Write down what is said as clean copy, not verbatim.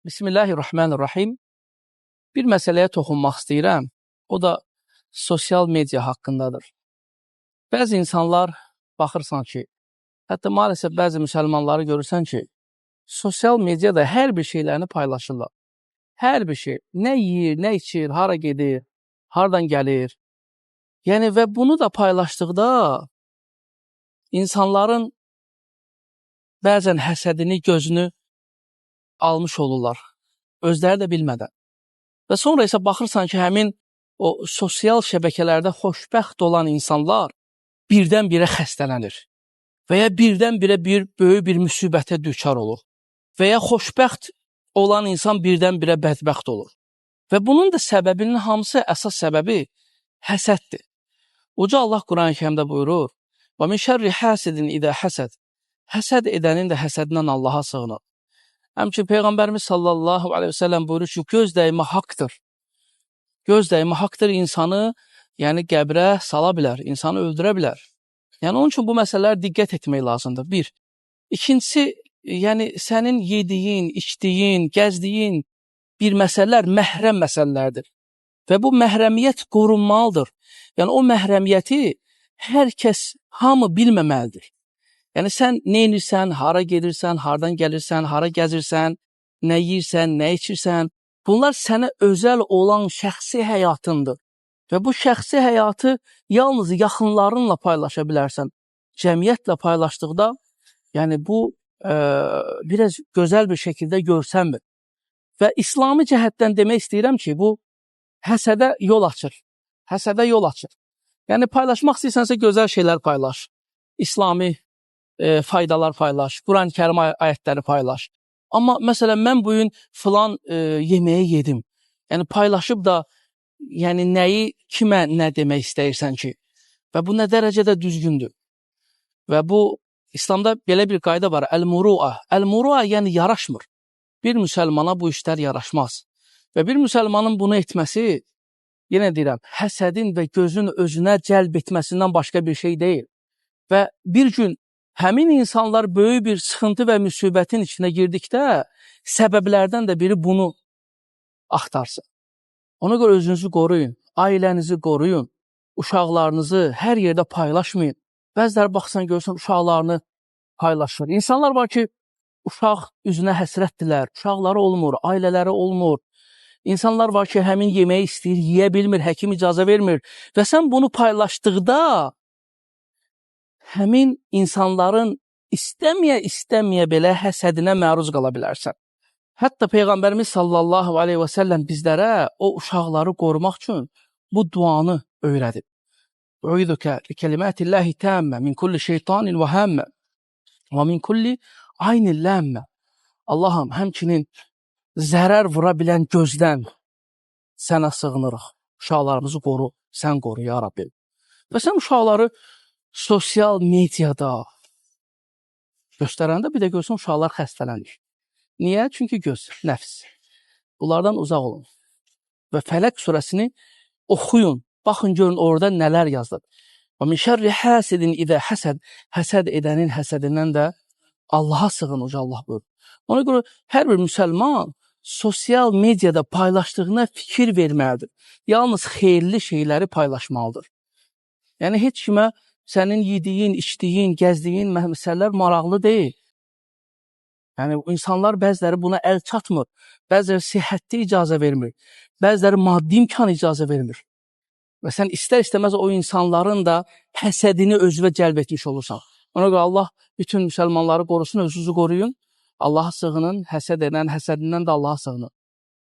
Bismillahirrahmanirrahim. Bir məsələyə toxunmaq istəyirəm. O da sosial media haqqındadır. Bəzi insanlar baxırsan ki, hətta maalesef bəzi müsəlmanları görürsən ki, sosial mediada hər bir şeylərini paylaşırlar. Hər bir şey. Nə yeyir, nə içir, hara gedir, hardan gəlir. Yəni və bunu da paylaşdıqda insanların bəzən həsədini, gözünü almış olurlar. Özləri də bilmədən. Və sonra isə baxırsan ki, həmin o sosial şəbəkələrdə xoşbəxt olan insanlar birdən-birə xəstələnir və ya birdən-birə bir böyük bir müsibətə düçar olur və ya xoşbəxt olan insan birdən-birə bədbəxt olur. Və bunun da səbəbinin hamısı, əsas səbəbi həsəddir. Uca Allah Quran-ı Kərimdə buyurur: "Və min şərri hasidin idə həsəd." Həsəd edənin də həsədindən Allaha sığınır. Həmçinin Peyğəmbərimiz sallallahu əleyhi və səlləm buyurur ki, göz dəymə haqqdır. Göz dəymə haqqdır, insanı, yəni qəbrə sala bilər, insanı öldürə bilər. Yəni onun üçün bu məsələlərə diqqət etmək lazımdır. Bir. İkincisi, yəni sənin yediyin, içdiyin, gəzdiyin bir məsələlər məhrəm məsələlərdir. Və bu məhrəmiyyət qorunmalıdır. Yəni o məhrəmiyyəti hər kəs, hamı bilməməlidir. Yəni sən nə edirsən, hara gedirsən, hardan gəlirsən, hara gəzirsən, nə yeyirsən, nə içirsən, bunlar sənə özəl olan şəxsi həyatındır. Və bu şəxsi həyatı yalnız yaxınlarınla paylaşa bilərsən. Cəmiyyətlə paylaşdıqda, yəni bu biraz gözəl bir şəkildə görsənmir. Və İslami cəhətdən demək istəyirəm ki, bu həsədə yol açır. Həsədə yol açır. Yəni paylaşmaq istəyirsənsə gözəl şeylər paylaş. İslami faydalar paylaş, Quran-ı Kərim ayətləri paylaş. Amma məsələn mən bu gün filan yeməyi yedim. Yəni paylaşıb da yəni nəyi kimə nə demək istəyirsən ki? Və bu nə dərəcədə düzgündür? Və bu İslamda belə bir qayda var. Əl-murua. Əl-murua yəni yaraşmır. Bir müsəlmana bu işlər yaraşmaz. Və bir müsəlmanın bunu etməsi, yenə deyirəm, həsədin və gözün özünə cəlb etməsindən başqa bir şey deyil. Və bir gün həmin insanlar böyük bir sıxıntı və müsibətin içinə girdikdə səbəblərdən də biri bunu axtarsın. Ona görə özünüzü qoruyun, ailənizi qoruyun, uşaqlarınızı hər yerdə paylaşmayın. Bəziləri baxsan görsən uşaqlarını paylaşır. İnsanlar var ki, uşaq üzünə həsrətdirlər, uşaqları olmur, ailələri olmur. İnsanlar var ki, həmin yeməyi istəyir, yeyə bilmir, həkim icazə vermir. Və sən bunu paylaşdıqda həmin insanların istəməyə-istəməyə belə həsədinə məruz qala bilərsən. Hətta Peyğəmbərimiz sallallahu aleyhi və səlləm bizlərə o uşaqları qorumaq üçün bu duanı öyrədib. Uidukə bi kəlimatillahi tammə min kulli şeytanin və həmmə və min kulli aynin ləmmə. Allahım, həmçinin zərər vura bilən gözdən sənə sığınırıq. Uşaqlarımızı qoru, sən qoru ya Rabbim. Və sən uşaqları sosial mediada göstərəndə bir də görsən uşaqlar xəstələnir. Niyə? Çünki göz, nəfs. Bunlardan uzaq olun. Və Fələq surəsini oxuyun. Baxın görün orada nələr yazılıb. Və min şərri hasidin idə həsəd. Həsəd edənin həsədindən də Allaha sığın, uca Allah buyurur. Ona görə hər bir müsəlman sosial mediada paylaşdığına fikir verməlidir. Yalnız xeyirli şeyləri paylaşmalıdır. Yəni heç kimə sənin yediyin, içdiyin, gəzdiyin məsələlər maraqlı deyil. Yəni insanlar bəziləri buna əl çatmır. Bəziləri sihhətli icazə vermir. Bəziləri maddi imkan icazə vermir. Və sən istər-istəməz o insanların da həsədini özünə cəlb etmiş olursan. Ona görə Allah bütün müsəlmanları qorusun, özünüzü qoruyun. Allaha sığının, həsəd edən həsədindən də Allaha sığının.